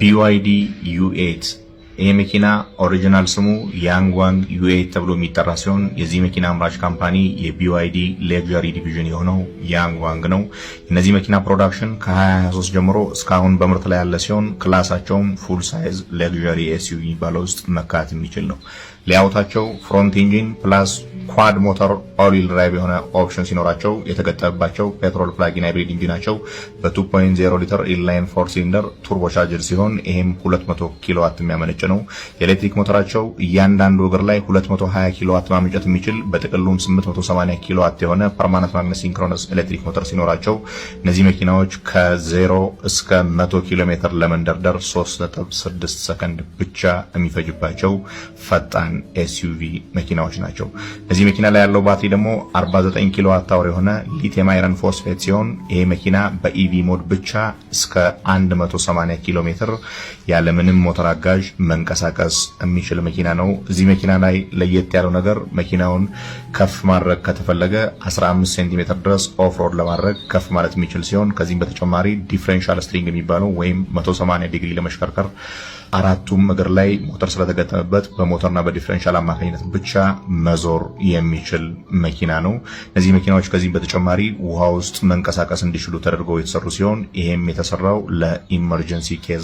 BYD U8። ይህ መኪና original ስሙ Yangwang U8 ተብሎ የሚጠራ ሲሆን የዚህ መኪና አምራች company የ BYD luxury division የሆነው Yangwang ነው። እነዚህ መኪና production ከ2023 ጀምሮ እስካሁን በምርት ላይ ያለ ሲሆን class ኣቸውም full size luxury SUV የሚባለው ውስጥ መካተት የሚችል ነው። Layout ኣቸው front engine plus quad motor all wheel drive የሆነ option ሲኖራቸው የተገጠመባቸው petrol plug-in hybrid engine ኣቸው በ2.0 ሊትር inline four cylinder turbo charger ሲሆን ይሄም 200 ኪሎዋት የሚያመነጭ ነው። የኤሌክትሪክ ሞተራቸው እያንዳንዱ እግር ላይ 220 ኪሎዋት ማመንጨት የሚችል በጥቅሉም 880 ኪሎዋት የሆነ permanent magnet synchronous electric motor ሲኖራቸው እነዚህ መኪናዎች ከ0 እስከ 100 ኪሎ ሜትር ለመንደርደር 3.6 ሰከንድ ብቻ የሚፈጅባቸው ፈጣን SUV መኪናዎች ናቸው። እዚህ መኪና ላይ ያለው ባትሪ ደግሞ 49 kilowatt hour የሆነ lithium iron phosphate ሲሆን ይሄ መኪና በ EV mode ብቻ እስከ 180 ኪሎ ሜትር ያለምንም ሞተር አጋዥ መንቀሳቀስ የሚችል መኪና ነው። እዚህ መኪና ላይ ለየት ያለው ነገር መኪናውን ከፍ ማድረግ ከተፈለገ 15 ሴንቲሜትር ድረስ off-road ለማድረግ ከፍ ማለት የሚችል ሲሆን ከዚህም በተጨማሪ differential steering የሚባለው ወይም 180 ዲግሪ ለመሽከርከር አራቱም እግር ላይ ሞተር ስለተገጠመበት በሞተርና በ differential አማካኝነት ብቻ መዞር የሚችል መኪና ነው። እነዚህ መኪናዎች ከዚህም በተጨማሪ ውሃ ውስጥ መንቀሳቀስ እንዲችሉ ተደርገው የተሰሩ ሲሆን ይሄም የተሰራው ለ emergency case